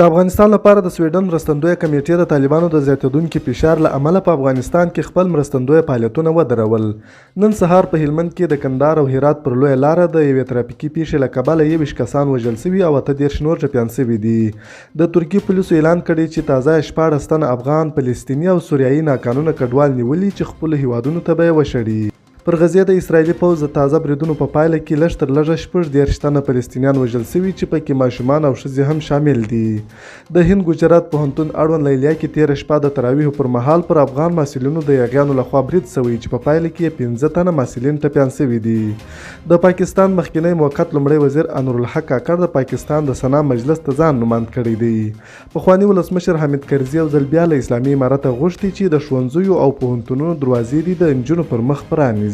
د افغانستان لپاره د سویډن مرستندویه کمېټې د طالبانو د زیاتېدونکي فشار له امله په افغانستان کې خپل مرستندویه فعالیتونه ودرول. نن سهار په هلمند کې د کندهار او هرات پر لویه لاره د یوې ترافیکي پېښې له کبله 21 کسان وژل شوي او 38 نور ټپیان شوي دي. د ترکیې پولیسو اعلان کړی چې تازه یې 16 تنه افغان، فلسطیني او سوریایي ناقانونه کډوال نیولي چې خپلو هېوادونو ته به یې وشړي. پر غزې د اسراییلي پوځ د تازه بریدونو په پایله کې لږ تر لږه 36 تنه فلسطینیان وژل شوي چې پکې ماشومان او ښځې هم شامل دي. د هند ګجرات پوهنتون اړوند لیلیه کې تېره شپه د تراویحو پر مهال پر افغان محصلینو د یاغیانو لخوا برید شوی چې په پایله کې یې 5 تنه محصلین ټپیان شوي دي. د پاکستان مخکینی موقت لومړی وزیر انورالحق کاکړ د پاکستان د سنا مجلس ته ځان نوماند کړی دی. پخواني ولسمشر حامد کرزي یو ځل بیا له اسلامي امارته غوښتي چې د ښوونځیو او پوهنتونونو دروازې دې د نجونو پر مخ پرانیزي.